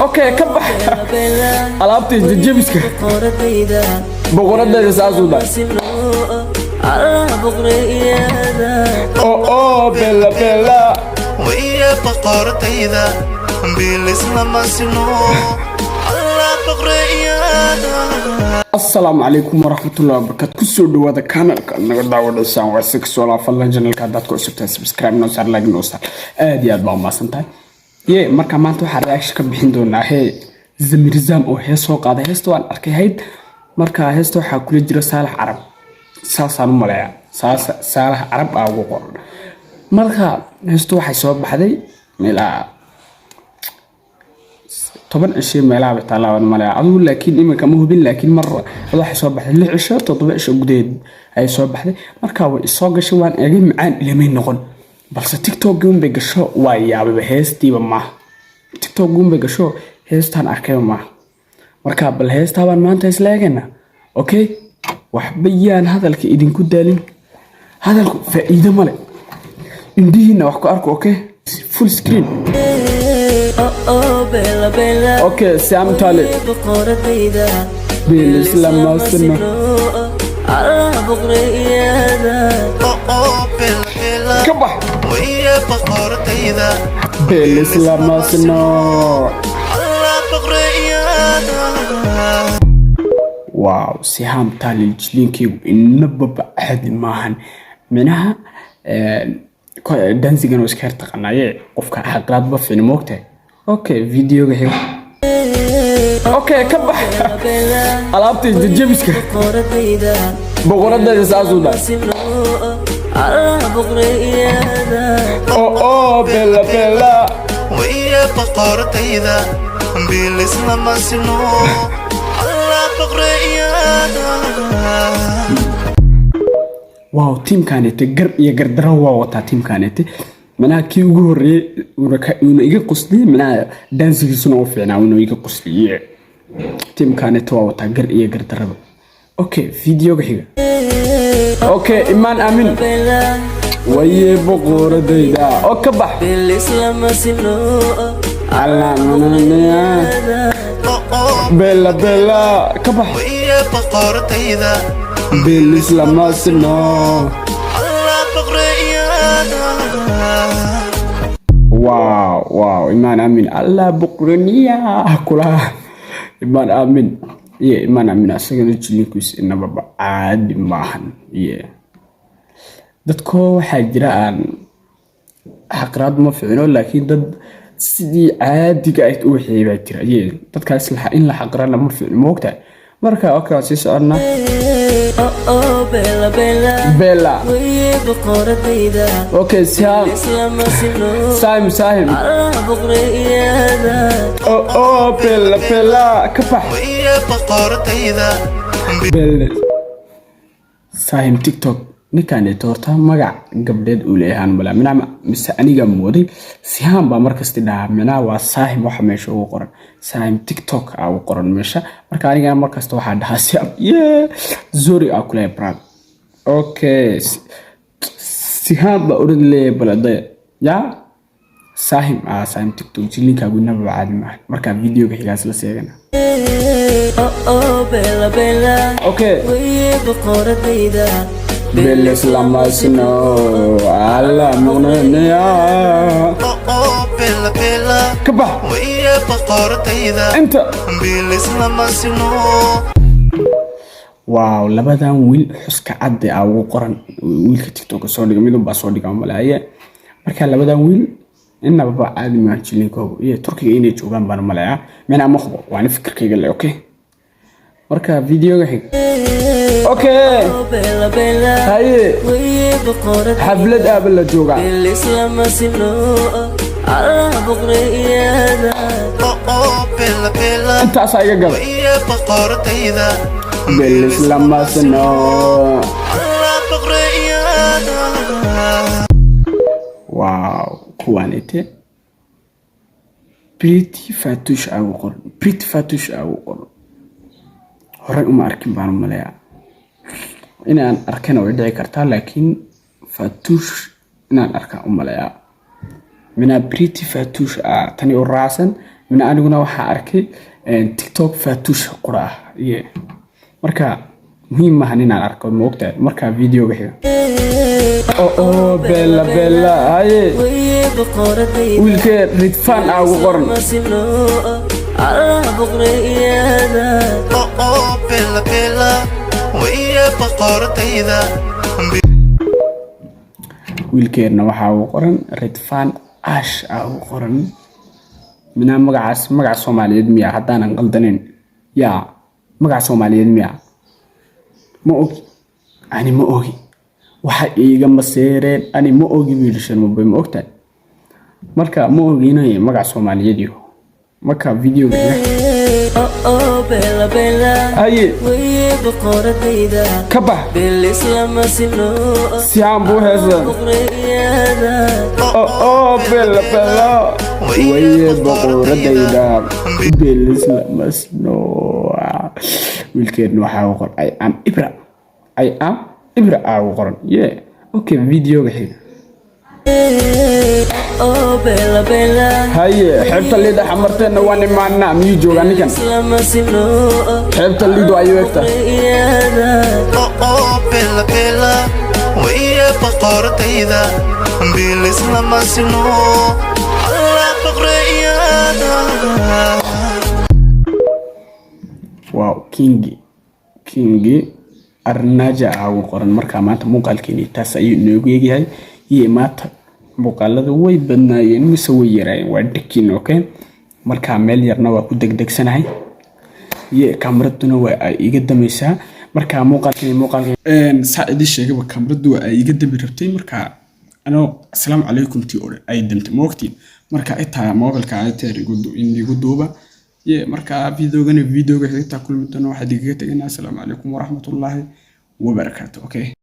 Okay, ka bax alaabtii jajabiska. Boqoradayda saasuu dhahay. Oh oh, Bella Bella. Waya boqoradayda, bilislama sino, Allah boqorayada. Asalaamu calaykum waraxmatullahi wabarakaatu. Kusoo dhawaada kanalka naga daawadhaysaan waa si kasoo. Fadlan channelka haddaad ku cusubtahay, subscribe noo saar, like noo saar. Aad iyo aad baa umahadsan tahay. Ye, marka maanta waxaa reaction ka bixin doonaa hee Zamirzam oo hees soo qaaday. Heesta waan arkay hayd. Marka heesta waxaa kula jira Saalax Carab, saasaan u maleeyaa, saas Saalax Carab aa ugu qoran. Marka heestu waxay soo baxday meelaa 10 cisho meelaha bay taallaa waan maleeyaa adigu, laakiin iminka ma hubin. Laakiin mar waxay soo baxday 6 cisho, 7 cisho gudaheed ayay soo baxday. Marka way isoo gashay, waan eegay, macaan ilamay noqon, balse TikTok unbay gasho. Waa yaababa, heestiiba maaha. TikTok unbay gasho, heestaan arkayba maaha. Marka bal heestaa baan maanta isla eegayna. Okay, waxba yaan hadalka idinku daalin, hadalku faa'iido male, indhihiina wax ku arko. Okay, full screen. Okay, Sam Talib. Bilis lama sino. Oh oh, Bella Bella. Ka bax. Waya boqoradayda. Bilis lama sino. Allah boqorayada. Wow, Siham Talil jiliinkeygu inababa caadi maahan. Minaha dansigan oo iska yar taqanaaye, qofka xaqlaad ba fiicni moogtahay. Okay, videoga xiga. Okay, ka bax alaabtii jajabiska. Boqoradayda saasuu dhahay. Oh oh, Bella Bella. Waya boqoradayda, bilislama sino, Allah boqorayada. Wow, tiimkaanete gar iyo gardaro waa wataa. Tiimkaanete manaha kii ugu horreeyey uuna iga qosliyey, manaha daansigiisuna u fiicnaa, uuna iga qosliyey. Tiimkaanete waa wataa gar iyo gardaraba. Okay, videoga xiga. Okay, Imaan Aamin, waye boqoradayda oo ka bax. Oh oh. Bella Bella, ka bax. Waya boqoradayda. Bilis lama sino. Allah boqorayada. Wow, Imaan Aamin, Allah boqoraniya kulaha Imaan Aamin. Ye, Imaan Aamin asagana jilinkiisa inababa caadi maahan. Ye, dadko waxaa jira aan xaqraad ma ficino, laakiin dad sidii caadiga ahayd u waxeeyay baa jira. Ye, dadkaas in la xaqrana ma ficno, moogtahay. Marka okay, waan sii soconnaa. Bella. Okay, Sam Sahim Sahim. Oh oh, Bella Bella, ka bax. Waya boqoradayda. Bella Sahim TikTok. Ninkaan horta magac gabdheed uu leeyahaan mala minaa, mise aniga mooday? Sihaan baa markasti dhahaa, minaa waa Saahim. Waxa meesha ugu qoran Saahim TikTok aa ugu qoran meesha. Marka anigana markasta waxaa dhahaa Sihaam. Yeah, sorry aa kuleeyahay, brother. Okay, Sihaan baa oran leeyahay baladaya yaa Saahim ah. Saahim TikTok jilinkaagu inaba caadi maaha. Marka videoga xigaas la seegana. Okay, Bilis lama sino, alla muqnaniya. Oh oh, Bella Bella. Ka bax. Waya boqoradayda. Inta. Bilislama sino. Wow, labadan wiil xuska cadde aa ugu qoran. Wiilka TikTok soo dhiga midun baa soo dhiga malaaye. Marka labadan wiil inababa caadi maaha jilinkooga iyo Turkiga inay joogaan baan maleeyaa, minaa ma hubo, waana fikirkayga le. Okay, marka videoga xiga. Okay, haye, xaflad aaba la joogaa. Oh oh, Bella Bella. Intaasaa iga galay. Waya boqoradayda. Bilis lama sino. Allah boqorayada. Wow, kuwaanite Pretty Fatush aa ugu qoran. Pretty Fatush aa ugu qoran, horey uma arkin baan u maleeyaa. Inaan arkana way dhici kartaa, laakiin Fatush inaan arkaa u maleeyaa. Minaa Pretty Fatuush ah tani oo raacsan. Mina aniguna waxaa arkay TikTok Fatuush qura ah. Ye, marka muhiim maahan inaan arko, ma ogtahay? Marka videoga xiga, oh, Bella Bella, haye. Weye boqoradayda. Wiilkee Ridfaan ah ugu qoran. Masino Allah boqorayada. Oh oh, Bella Bella, weye boqoradayda. Wiilkeerna waxaa ugu qoran Ridfaan Ash ah ugu qoran. Minaa magacaas magaca Soomaaliyeed miya? Haddaanan qaldanin, yaa magaca Soomaaliyeed miya? Ma ogi ani, ma ogi. Waxa iiga maseereen ani ma ogi buu yidhi Sharmabay, ma ogtahay? Marka ma ogi inay magaca Soomaaliyeed yaho. Marka videoga xiga. Oh oh, Bella Bella. Haye. Weye boqoradayda. Ka bax. Bilisla masino. Si aan buu heesan. Boqorayada. Oh oh, Bella Bella, waye boqoradayda, belisla masno. Wiilkeedna waxaa ugu qoran "I am Ibra", "I am Ibra" aa ugu qoran. Yeah, okay, videoga xiga. Oh, Bella Bella. Haye, xeebta Liida xamarteenna waan imaanaa. Miyuu joogaa ninkan? Isla masino. Xeebta Liido ayuu egta. Boqorayada. Oh oh, Bella Bella, weye boqoradayda, bilisla masino Allah boqorayada. Wow, Kingi Kingi Arnaja aa ugu qoran. Markaa maanta muuqaalkeeni taas ayuu inoogu eegyahay. Iyo maanta muuqaalada way badnaayeen mise way yaraayeen? Waa dhakin. Okay, markaa meel yarna waa ku degdegsanahay iyo kaamaraduna waa ay iga damaysaa. Markaa muuqaalkeen saa idin sheegaba, kaamaradu waa ay iga dami rabtay. Markaa anoo "asalaamu calaykum" tii odhan ay damtay, ma ogtiin? Marka itaa mobilka ayteer igu duuba. Ye, markaa videogana videoga xigta kulmi doono, waxaad igaga teganaa asalaamu calaykum waraxmatullaahi wabarakaatu. Okay.